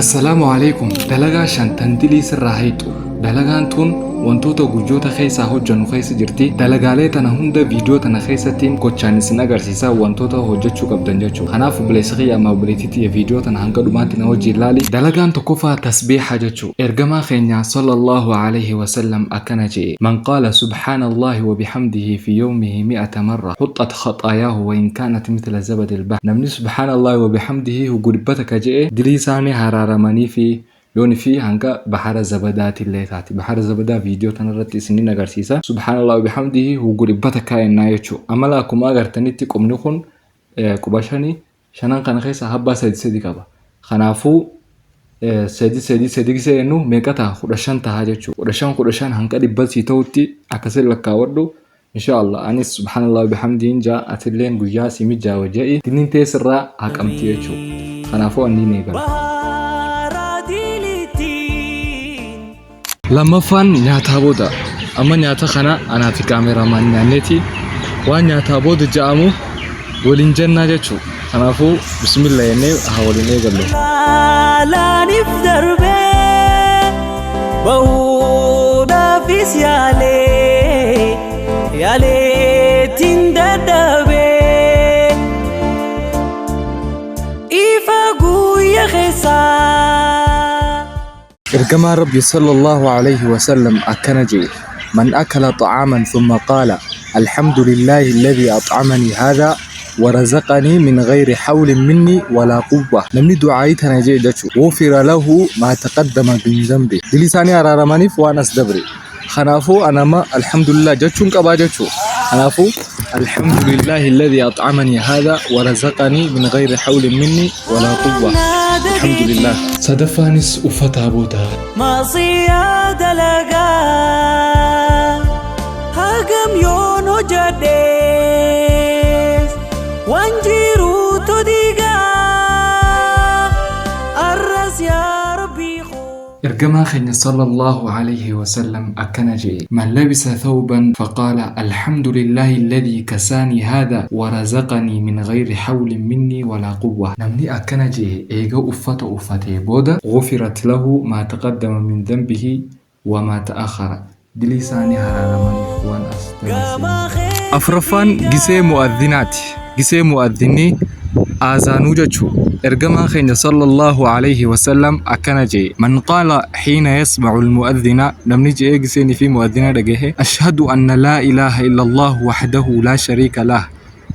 Assalaamu Aleeykum Dalagaa 5 tan dilii sirraa hayxu Dalagaan tun wantoota guyyoota keessaa hojjannu keessa jirti Dalagaalee tana hunda viidiyoo tana keessattiin gochaan isin agarsiisa wantoota hojjachuu qabdan jechu Kanaaf obboleessa kiyya amma obboleettii tiyya viidiyoo tana hanga dhumaatti na wajjiin laali Dalagaan tokkoffaa Tasbiiha jechu Ergamaa keenya Sallallaahu Aleeyhi Wasallam akkana je'e Man qaala Subhaanallaahi wa bihamdihi fi yawmihi mi'ata marra huxxat khaxaayaahu wa in kaanat mithla zabadil bahr Namni Subhaanallaahi wa bihamdihi huggu 100 je'e dilii isaa ni haraaramaniifi yoonifi hanga bahara zabadaatillee taati. Bahara zabadaa viidiyoo tanarratti isinin agarsiisa. Subhaanallaahi wa bihamdihi huggu 100 ennaa jechu. Amala akkuma agartanitti qubni kun quba shani shanan kana keessa habbaa sadi sadi qaba. Kanaafuu sadi sadi sadi gisee jennu meeqa ta'a? 15 ta'a jechuudha. 15 15 hanga dhibba sii ta'utti akkasiin lakkaawwadhu. Insha Allah anis subhanallah bihamdiin jaa atilleen guyyaa si mijaawa ja'i diliin tee sirraa haqamti jechuudha. Kanaafuu anniin eegala. Lammaffaan nyaataa booda. Amma nyaata kana anaa fi kaameraamaan nyaanneeti waan nyaataa booda ja'amu waliin jennaa jechuudha. Kanaafuu bismillah jennee haa waliin eegallu. Laalaaniif darbee bahuudhaafis yaalee yaaleetiin dadhabee ifa guyya keessaa. Ergamaan Rabbii sallallaahu alayhi wa sallam akkana je'e, Man akala xa'aaman thumma qaala, Alhamdulillaahi alladhii ax'amanii haadhaa wa razaqanii min ghayri hawlin minnii wa laa quwwah. Namni du'aa'ii tana je'e jechu, ghufira lahu maa taqaddama min dhanbih. Dilii isaa ni araaramaniif waan as dabre. Kanaafuu an amma Alhamdulillah jechuun qabaa jechu. Kanaafuu Alhamdulillaahi alladhii ax'amanii haadhaa wa razaqanii min ghayri hawlin minnii walaa quwwah. Alhamdulillah. Sadaffaanis uffataa booda. Maasiyaa dalagaa hagam yoon hojjadhees waan jiruutu diigaa arras yaa rabbii koo. Ergamaa keenya sallallaahu alayhi wa sallam akkana je'e, Man labisa thawban faqaala alhamdulillaahi alladhii kasaanii haadhaa wa razaqanii min ghayri hawlin minnii walaa quwwah. Namni akkana je'e eega uffata uffatee booda, ghufirat lahu maa taqaddama min dhanbihi wa maa ta'akhara, dilii isaa ni haraaramaniif waan as dabarse hunda. Afraffaan gisee mu'adhinaati. Gisee mu'adhinni aazaanuu jechu. Ergamaan keenya sallallaahu alayhi wasallam akkana je'e, Man qaala hiina yasma'u al-mu'adhina, namni je'ee giseenii fi mu'adhina dhagahe, ashhadu anna laa ilaaha illallah wahdahu laa shariika lah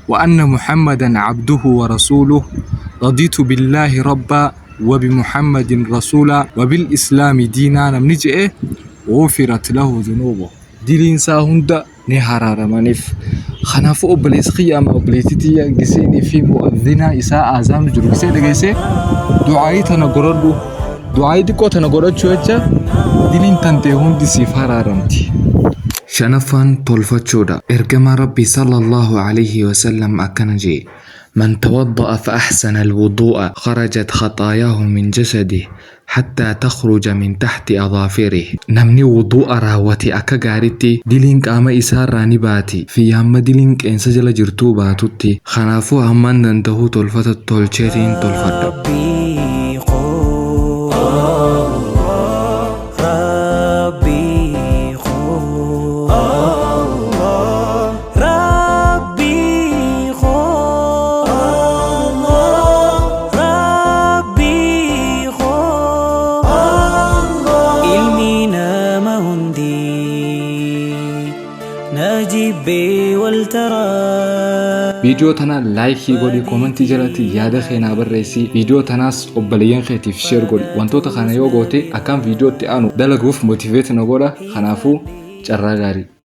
wa anna muhammadan abduhu wa rasuuluh radiitu billaahi rabbaa wa bi muhammadin rasuulaa wa bil islaami diinaa namni je'e ghufirat lahu dhunuubuh diliin isaa hunda ni haraaramaniif. Kanaafuu obboleessi kiyya ama obboleettii tiyya giseenii fi mu'adhinaa isaa aazaanu jiru gisee dhageessee du'aayii tana godhadhu. Du'aayii xiqqoo tana godhachuu jecha diliin tantee hundi siif haraaramti. Shanaffaan tolfachuudha. Ergamaan Rabbii sallallahu alayhi wasallam akkana je'e. Man tawadda'a fa ahsana al-wudu'a kharajat khaxaayaahu min jasadihi hattaa takhruja min tahti adhaafirih, namni wuduu'a raawwate akka gaaritti diliin qaama isaarraa ni baati, fi hamma diliin qeensa jala jirtuu baatutti, kanaafuu hamman dandahu tolfata tolcheetiin tolfadha. Rabbii koo Rabbii koo Rabbii koo Rabbii koo Ilmi nama hundi na jibbee wal taraa. Viidiyoo tana laayikii godhi, koomentii jalatti yaada kee naa barreessi, viidiyoo tanaas obboleeyyan keetiif sheer godhi. Wantoota kana yoo goote akkaan viidiyoo itti aanu dalaguuf motivate na godha. Kanaafuu carraa gaarii.